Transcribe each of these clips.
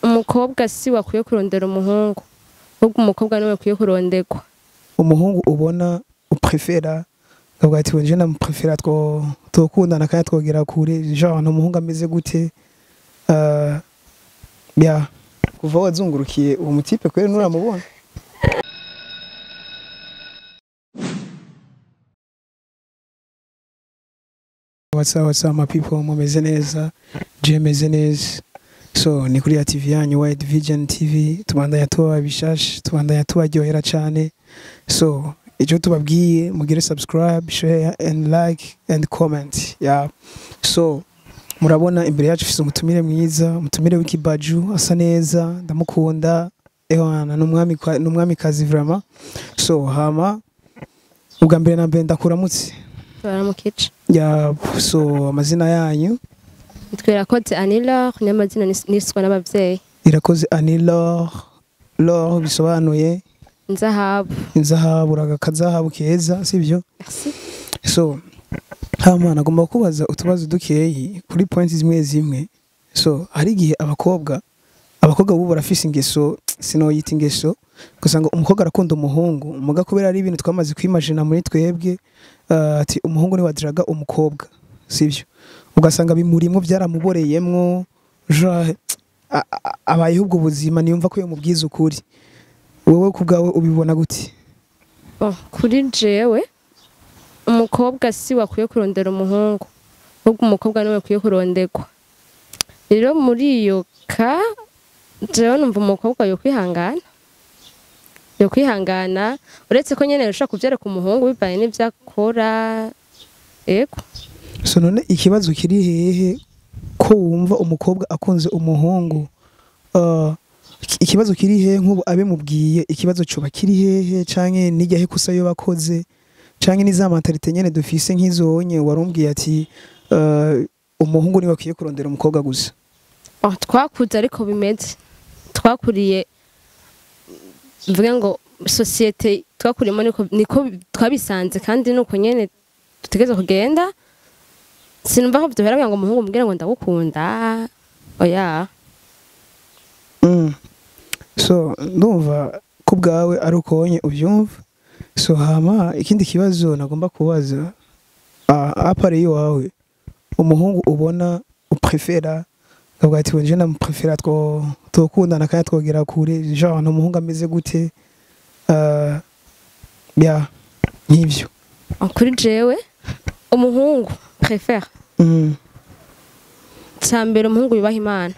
Umukobwa si wakwiye kurondera umuhungu, ahubwo umukobwa niwe akwiye kuronderwa. Umuhungu ubona uprefera ukavuga ati nje ndamuprefera twokundana kandi twogera kure, genre ni umuhungu ameze gute? Ya kuva wazungurukiye uwo mutipe kweri nuramubona? What's up, what's up my people, mumeze neza? Je meze neza. So ni kuri ya TV yanyu Wide Vision TV, tubandanya tuba bishasha, tubandanya tubaryohera cyane. So icyo tubabwiye, mugire subscribe, share and like and comment. Yeah. So murabona imbere yacu ifise umutumire mwiza, umutumire w'ikibaju asa neza, ndamukunda. Ewana n'umwami n'umwami kazi vraiment. So hama ubwa mbere na mbere ndakuramutse. Baramukica. Yeah, so amazina yanyu? Nitwa Irakoze Anilor, niyo mazina niswa n'abavyeyi. Irakoze Anilor, Lor bisobanuye inzahabu. Inzahabu, uragakazahabu keza, sivyo? Merci. So hama nagomba kubaza utubazo dukeyi kuri points zimwe zimwe. So hari igihe abakobwa bubu barafise ingeso, sinoyita ingeso, gusa ngo umukobwa arakunda umuhungu, muga kubera ari ibintu twamaze kwimagina muri twebwe, ati umuhungu ni wadraga umukobwa, sivyo? Ugasanga bimurimwo byaramuboreyemwo, genre abayeho ubwo buzima, niyumva ko yomubwiza ukuri. Wewe kubwawe ubibona gute? Bon, kuri jewe umukobwa si wakwiye kurondera umuhungu, ahubwo umukobwa niwe akwiye kuronderwa. Rero muri iyo ka jewe numva umukobwa yokwihangana, yokwihangana, uretse ko nyene ushaka kuvyereka umuhungu bivanye n'ivyo akora. Yego. So none ikibazo kiri hehe ko wumva umukobwa akunze umuhungu? Ikibazo kiri hehe nk'ubu abimubwiye, ikibazo coba kiri hehe canke nijya he kusa yo bakoze canke niza mentalite nyene dufise nk'izonye warumbwiye ati umuhungu ni wakwiye kurondera umukobwa gusa? Oh, twakuze ariko bimeze, twakuriye mvuge ngo societe twakuriyemo niko twabisanze, kandi nuko nyene dutegerezwa kugenda. Sinumva ko vyohera ngo umuhungu umbwire ngo ndagukunda, oya. So ndumva ko bwawe ari ukonye ubyumva. So hama ikindi kibazo nagomba kubaza, apare iwawe umuhungu ubona uprefera ukavuga ati nje ndamuprefera twokundana kandi twogera kure, genre ni umuhungu ameze gute? Ya nk'ivyo. Kuri jewe umuhungu préfère cambere umuhungu yubaha Imana.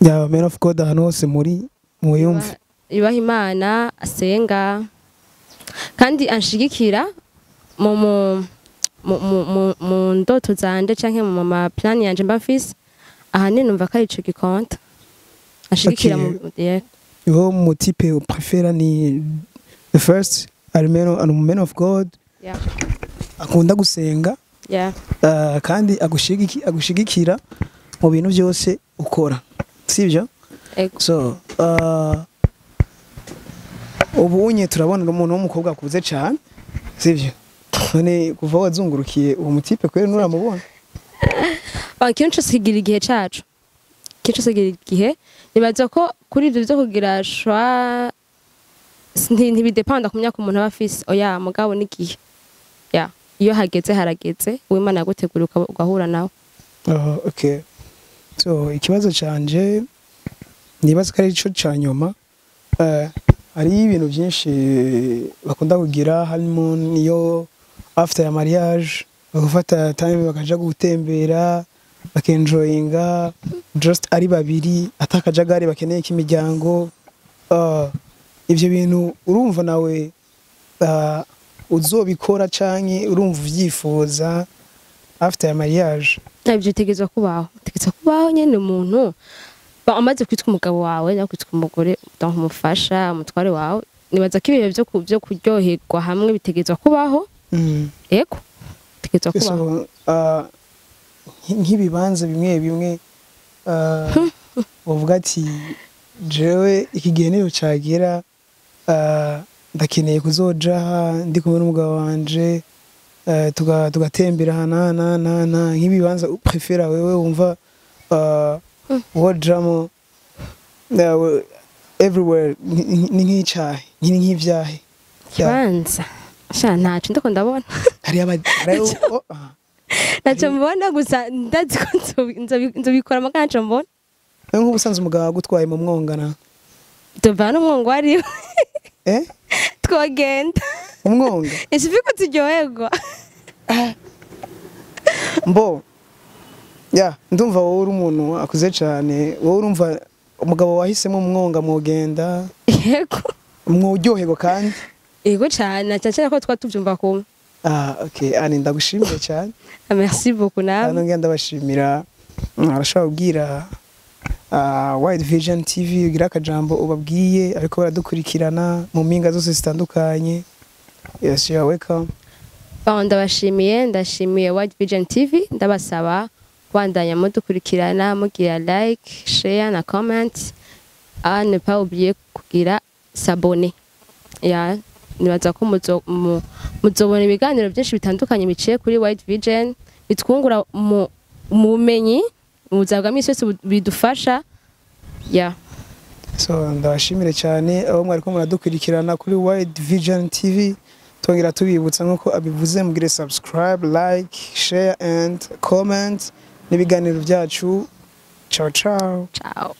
Ya man of God ahantu hose muri muyumve. Yubaha Imana, asenga kandi anshigikira mu ndoto zanje canke mu ma plan yanje mba mfise. Ahanini numva ko ari ico gikonta anshigikira mu yeah. Yo mu type préfère ni the first arimeno an man of God. Yeah. Akunda gusenga. Yeah. Kandi agushigikira mu bintu byose ukora, sivyo? So ubunye turabona umuntu w'umukobwa akuze cyane, sivyo? None kuva wazungurukiye uwo mutipe kweri nuramubona? Ikintu cose kigira igihe cacu, ikintu cose kigira igihe. Nibaza ko kuri ivyo vyo kugira choix ntibidependa ku myaka umuntu aba afise, oya, mugabo n'igihe. Yeah. Iyo hageze harageze, uwimana yagutegura ugahura nawe. Okay. So ikibazo canje nibaza ko ari ico ca nyuma. Hari ibintu byinshi bakunda kugira honeymoon, iyo after ya mariage bagufata time bakaja gutembera, bakenjoyinga just ari babiri, atakajagari bakeneye k'imiryango. Ivyo bintu urumva nawe uzobikora canke urumva uvyifuza after ya mariage? Ivyo utegerezwa kubaho, utegerezwa kubaho nyene umuntu amaze kwitwa umugabo wawe no kwitwa umugore, donc umufasha, umutware wawe. Nibaza ko ibihe byo kuryoherwa hamwe bitegerezwa kubaho. Yego, bitegerezwa kubaho. So nk'ibibanza bimwe bimwe uvuga ati jewe iki gihe niyo cagera ndakeneye kuzoja ndi kumwe n'umugabo wanje, tugatembera na na na na nk'ibibanza uprefera wewe wumva wojamo? Everywhere ni nk'icahe, ni nk'ivyahe? Kibanza sha, ntaco ndiko ndabona. Hari aba hari, oh, ah. Ntaco mbona, gusa ndazi ko nzobikora muga ntaco mbona. Nawe nk'ubusanzwe umugabo agutwaye mu mwonga na Tuvana n'umwongo wariwe. Eh? Twogenda. Umwonga. Ese ko turyoherwa. Mbo ya, ndumva wowe uri umuntu akuze cyane, wowe urumva umugabo wahisemo umwonga mwogenda? Yego. Mwuryoherwa kandi? Yego cane, na cyane cyane ko twa tuvyumva kumwe. Ah, okay, ani ndagushimiye cyane. Merci beaucoup nawe. Hano ngenda ndabashimira. Arashobora kubwira Wide Vision TV, ugira akajambo ubabwiye ariko baradukurikirana mu mpinga zose zitandukanye. Yes, you are welcome. Bon, ndabashimiye, ndashimiye Wide Vision TV, ndabasaba kubandanya mudukurikirana, mugira like, share na comment, à ne pas oublier kugira s'abonner. Ya, nibaza ko muzobona ibiganiro byinshi bitandukanye biciye kuri Wide Vision, bitwungura mu bumenyi mu buzima bwa misi yose, bidufasha ya. So ndabashimire cyane aho mwari ko muradukurikirana kuri Wide Vision TV. Twongera tubibutsa nk'uko abivuze, mugire subscribe, like, share and comment n'ibiganiro byacu. Ciao ciao. Ciao.